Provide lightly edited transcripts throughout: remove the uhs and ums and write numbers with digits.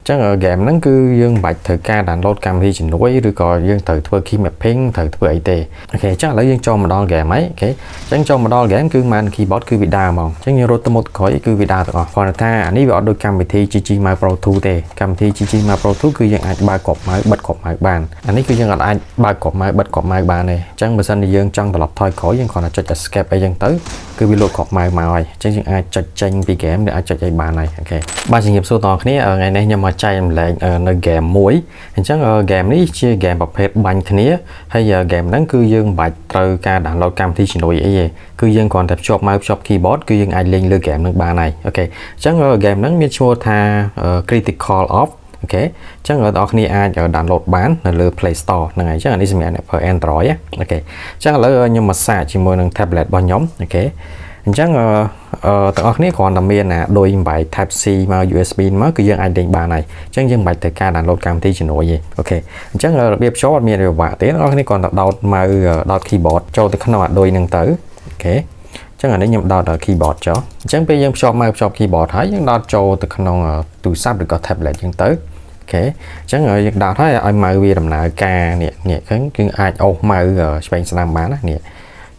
ចឹង game ហ្នឹងគឺយើងមិនបាច់ត្រូវការ download កម្មវិធីជំនួយឬក៏យើងត្រូវធ្វើ key mapping ត្រូវធ្វើអីទេ OK ចឹងឥឡូវយើងចូលមកដល់ game ហើយ OK ចឹងចូលមកដល់ game គឺ mouse keyboard គឺវាដើរហ្មងចឹងយើងរត់ទៅមុខក្រោយគឺវាដើរទាំងអស់គ្រាន់តែថាអានេះវាអត់ដូចកម្មវិធី GG Mouse Pro 2ទេ។កម្មវិធី GG Mouse Pro 2គឺយើងអាចបើកគ្រាប់ mouse បិទគ្រាប់ mouse បានអានេះគឺយើងអត់អាចបើកគ្រាប់ mouse បិទគ្រាប់ mouse បានទេអញ្ចឹងបើសិនជាយើងចង់ត្រឡប់ថយក្រោយយើងគ្រាន់តែចុច escape អីចឹងទៅគឺវាលោតគ្រាប់ mouse មកហើយអញ្ចឹងយើងអាចចុចចេញពី game ឬអាចចុចអីបានហើយ OK បាទជំរាបសួរដល់អ្នកគ្នាថ្ងៃនេះខ្ញុំមកចែករំលែកនៅ game មួយអញ្ចឹង game នេះជា game ប្រភេទបាញ់គ្នាហើយ game ហ្នឹងគឺយើងមិនបាច់ត្រូវការ download កម្មវិធីជំនួយអីទេគឺយើងគ្រាន់តែភ្ជាប់ mouse ភ្ជាប់ keyboard គឺយើងអាចលេងលើ game ហ្នឹងបានហើយ OK អញ្ចឹង game ហ្នឹងមានឈ្មោះថា Critical Ops OK អញ្ចឹងបងប្អូនគ្នាអាច download បាននៅលើ Play Store ហ្នឹងហើយអញ្ចឹងអានេះសម្រាប់អ្នកប្រើ Android ណា OK អញ្ចឹងឥឡូវខ្ញុំមកសាកជាមួយនឹង tablet របស់ខ្ញុំ OK អញ្ចឹងអឺទាំងអស់គ្នាគ្រាន់តែមានអាឌុយបំបែក Type C មក USB មកគឺយើងអាចលេងបានហើយអញ្ចឹងយើងមិនបាច់ត្រូវការ download កម្មវិធីជំនួយទេ OK អញ្ចឹងរបៀបចូលអត់មានវិបាកទេអ្នកនរគ្នាគ្រាន់តែដោត mouse ដោត keyboard ចូលទៅក្នុងអាឌុយហ្នឹងទៅ OK អញ្ចឹងអានេះខ្ញុំដោត keyboard ចុះអញ្ចឹងពេលយើងភ្ជាប់ mouse ភ្ជាប់ keyboard ហើយយើងដោតចូលទៅក្នុងទូរស័ព្ទឬក៏ tablet យើងទៅ OK អញ្ចឹងយើងដោតហើយឲ្យ mouse វាដំណើរការនេះនេះឃើញគឺអាចអូស mouse ឆ្វេងស្ដាំបានណានេះ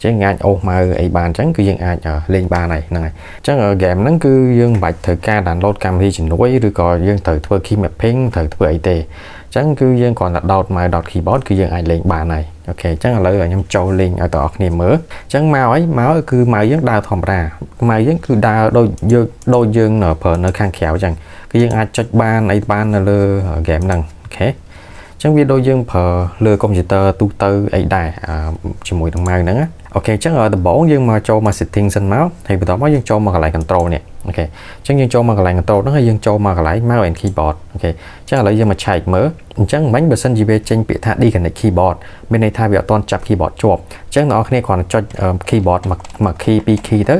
ចឹងអាចអូស mouse អីបានអញ្ចឹងគឺយើងអាចលេងបានហើយហ្នឹងហើយអញ្ចឹង game ហ្នឹងគឺយើងមិនបាច់ត្រូវការ download កម្មវិធីជំនួយឬក៏យើងត្រូវធ្វើ key mapping ត្រូវធ្វើអីទេអញ្ចឹងគឺយើងគ្រាន់តែដោត mouse ដោត keyboard គឺយើងអាចលេងបានហើយ OK អញ្ចឹងឥឡូវខ្ញុំចូលលេងឲ្យបងប្អូនគ្នាមើលអញ្ចឹងមកហើយមកគឺ mouse យើងដើរធម្មតា mouse យើងគឺដើរដូចយើងដូចយើងប្រើនៅខាងក្រៅអញ្ចឹងគឺយើងអាចចុចបានអីបាននៅលើ game ហ្នឹង OK ចឹងវាដូចយើងប្រើលើកុំព្យូទ័រទូទៅអីដែរជាមួយនឹង mouse ហ្នឹងណា OK អញ្ចឹងដំបូងយើងមកចូលមក setting សិនមកហើយបន្ទាប់មកយើងចូលមកកន្លែង control នេះ OK អញ្ចឹងយើងចូលមកកន្លែង control ហ្នឹងហើយយើងចូលមកកន្លែង mouse and keyboard OK អញ្ចឹងឥឡូវយើងមកឆែកមើលអញ្ចឹងមិញបើសិនជាវាចេញពាក្យថា disconnect keyboard មានន័យថាវាអត់ទាន់ចាប់ keyboard ជាប់អញ្ចឹងអ្នកនរគ្នាគ្រាន់តែចុច keyboard មួយ key ពីរ key ទៅ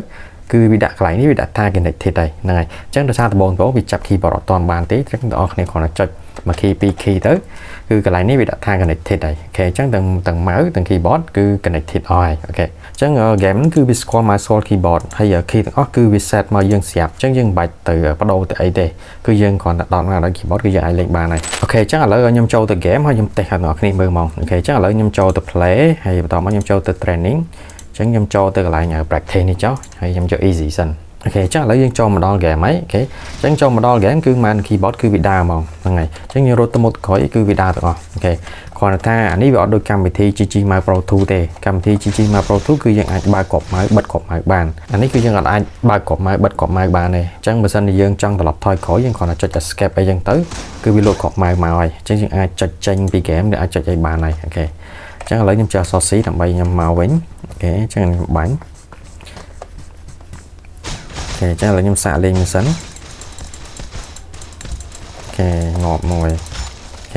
គឺវាដាក់កន្លែងនេះវាដាក់ថា connected ហើយហ្នឹងហើយអញ្ចឹងដោយសារដំបូងៗវាចាប់ keyboard អត់ទាន់បានទេអញ្ចឹងអ្នកនរគ្នាគ្រាន់តែចុចមួយ key ពីរ key ទៅគឺកន្លែងនេះវាដាក់ថា connected ហើយ OK អញ្ចឹងទាំងទាំង mouse ទាំង keyboard គឺ connected អស់ហើយ OK អញ្ចឹង game ហ្នឹងគឺវាស្គាល់ mouse ស្គាល់ keyboard ហើយ key ទាំងអស់គឺវា set មកយើងស្រាប់អញ្ចឹងយើងមិនបាច់ទៅបដូរទៅអីទេគឺយើងគ្រាន់តែដោតមកដល់ keyboard គឺយើងអាចលេងបានហើយ OK អញ្ចឹងឥឡូវខ្ញុំចូលទៅ game ហើយខ្ញុំតេស្តឲ្យអ្នកនរគ្នាមើលហ្មង OK អញ្ចឹងឥឡូវខ្ញុំចូលទៅ play ហើយបន្តមកខ្ញុំចូលទៅ training អញ្ចឹងខ្ញុំចូលទៅកន្លែង practice នេះចុះហើយខ្ញុំយក easy សិន OK អញ្ចឹងឥឡូវយើងចូលមកដល់ game ហើយ OK អញ្ចឹងចូលមកដល់ game គឺ mouse keyboard គឺវាដើរហ្មងហ្នឹងហើយអញ្ចឹងយើងរត់ទៅមុខក្រោយគឺវាដើរទាំងអស់ OK គ្រាន់តែថាអានេះវាអត់ដូចកម្មវិធី GG Mouse Pro 2ទេ។កម្មវិធី GG Mouse Pro 2គឺយើងអាចបើកគ្រាប់ mouse បិទគ្រាប់ mouse បានអានេះគឺយើងអត់អាចបើកគ្រាប់ mouse បិទគ្រាប់ mouse បានទេអញ្ចឹងបើសិនជាយើងចង់ត្រឡប់ថយក្រោយយើងគ្រាន់តែចុច escape អីចឹងទៅគឺវាលោតគ្រាប់ mouse មកហើយអញ្ចឹងយើងអាចចុចចេញពី game ឬអាចចុចអីបានហើយ OK អញ្ចឹងឥឡូវខ្ញុំចុចអក្សរ C ដើម្បីខ្ញុំមកវិញ OK អញ្ចឹងខ្ញុំបាញ់ OK អញ្ចឹងឥឡូវខ្ញុំសាកលេងមួយសិន OK ងាប់មួយ OK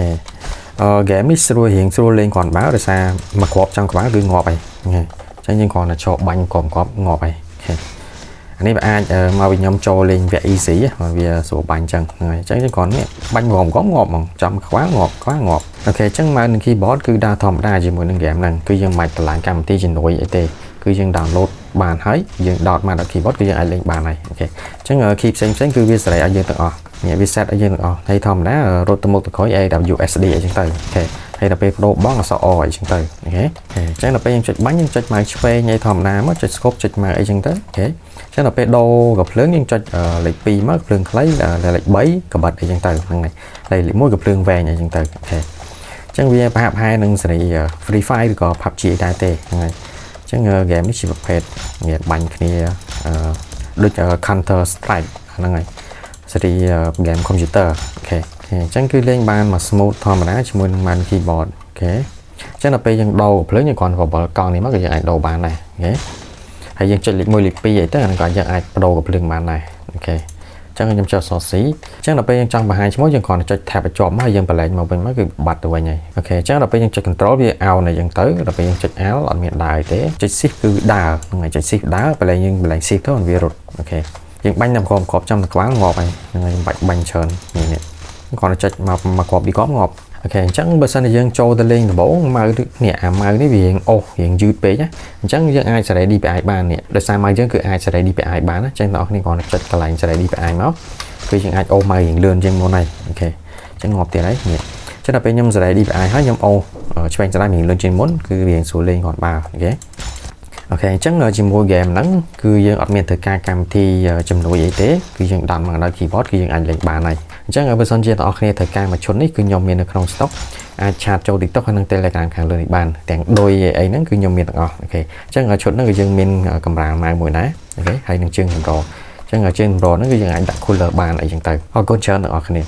អឺ game នេះស្រួលរៀងស្រួលលេងគ្រាន់បើដោយសារមួយគ្រាប់ចង់ក្បាលគឺងាប់ហើយអញ្ចឹងយើងគ្រាន់តែឈរបាញ់គ្រាប់គ្រាប់ងាប់ហើយ OK អានេះវាអាចមកវិញខ្ញុំចូលលេងវគ្គ easy វាស្រួលបាញ់អញ្ចឹងហ្នឹងហើយអញ្ចឹងយើងគ្រាន់នេះបាញ់គ្រាប់គ្រាប់ងាប់ហ្មងចំក្បាលងាប់ក្បាលងាប់ OK អញ្ចឹង mouse នឹង keyboard គឺដើរធម្មតាជាមួយនឹង game ហ្នឹងគឺយើងមិនបាច់តម្លើងកម្មវិធីជំនួយអីទេគឺយើង download បានហើយយើងដោតមកដល់ keyboard គឺយើងអាចលេងបានហើយ OK អញ្ចឹង key ផ្សេងផ្សេងគឺវាសេរីឲ្យយើងទាំងអស់នេះវា set ឲ្យយើងទាំងអស់ហើយធម្មតារត់ទៅមុខទៅក្រោយ AWSD អីចឹងទៅ OK ហើយដល់ពេលបដូរបងអក្សរ R អីចឹងទៅ OK អញ្ចឹងដល់ពេលយើងចុចបាញ់យើងចុច mouse ឆ្វេងអីធម្មតាមកចុច scope ចុច mouse អីចឹងទៅ OK អញ្ចឹងដល់ពេលដូរកាំភ្លើងយើងចុចលេខ2មកកាំភ្លើងខ្លីលេខ3កបិតអីចឹងទៅហ្នឹងហើយហើយលេខ1កាំភ្លើងវែងអីចឹងទៅ OK អញ្ចឹងវាប្រហាក់ប្រហែលនឹងសេរី Free Fire ឬក៏ PUBG ដែរទេហ្នឹងហើយអញ្ចឹង game នេះជាប្រភេទវាបាញ់គ្នាដូច Counter Strike ហ្នឹងហើយសេរី game computer OK អញ្ចឹងគឺលេងបានមក smooth ធម្មតាជាមួយនឹង mouse keyboard OK អញ្ចឹងដល់ពេលយើងដូរភ្លើងយើងគ្រាន់តែបបលកង់នេះមកក៏យើងអាចដូរបានដែរ OK ហើយយើងចុចលេខ1លេខ2អីទៅអាហ្នឹងក៏យើងអាចបដូរកំភ្លើងបានដែរ OK អញ្ចឹងខ្ញុំចុចអក្សរ C អញ្ចឹងដល់ពេលយើងចង់បង្ហាញឈ្មោះយើងគ្រាន់តែចុច tab ឲ្យជាប់មកហើយយើងបលែងមកវិញមកគឺបាត់ទៅវិញហើយ OK អញ្ចឹងដល់ពេលយើងចុច control វា out អញ្ចឹងទៅដល់ពេលយើងចុច Alt អត់មានដើរទេចុច shift គឺដើរហ្នឹងហើយចុច shift ដើរបលែងយើងបលែង shift ទៅវារត់ OK យើងបាញ់តាមគ្រាប់គ្រាប់ចំតែក្បាលងាប់ហើយហ្នឹងហើយបាច់បាញ់ច្រើននេះនេះគ្រាន់តែចុចមកមកគ្រាប់ពីរគ្រាប់ងាប់ OK អញ្ចឹងបើសិនជាយើងចូលទៅលេងដំបូង mouse នេះអា mouse នេះវារៀងអូសរៀងយឺតពេកណាអញ្ចឹងយើងអាចសេរី DPI បាននេះដោយសារ mouse យើងគឺអាចសេរី DPI បានណាអញ្ចឹងបងប្អូនគ្រាន់តែចុចកន្លែងសេរី DPI មកគឺយើងអាចអូស mouse រៀងលឿនជាងមុនហើយ OK។ ចឹងងាប់ទៀតហើយនេះចឹងដល់ពេលខ្ញុំសេរី DPI ហើយខ្ញុំអូឆ្វេងស្ដាំរៀងលឿនជាងមុនគឺវាស្រួលលេងគាត់បាទ okay អញ្ចឹងជាមួយ game ហ្នឹងគឺយើងអត់មានត្រូវការកម្មវិធីជំនួយអីទេគឺយើងដាំមកដល់ keyboard គឺយើងអាចលេងបានហើយអញ្ចឹងបើសិនជាអ្នកនរគ្នាត្រូវការមួយឈុតនេះគឺខ្ញុំមាននៅក្នុង stock អាច chat ចូល TikTok ហើយនិង Telegram ខាងលើនេះបានទាំងដូចអីហ្នឹងគឺខ្ញុំមានទាំងអស់ okay អញ្ចឹងឈុតហ្នឹងគឺយើងមានកម្រាលម៉ៅមួយដែរ okay ហើយនឹងជើងកម្រអញ្ចឹងជើងកម្រហ្នឹងគឺយើងអាចដាក់ cooler បានអីចឹងទៅអរគុណច្រើនអ្នកនរគ្នា។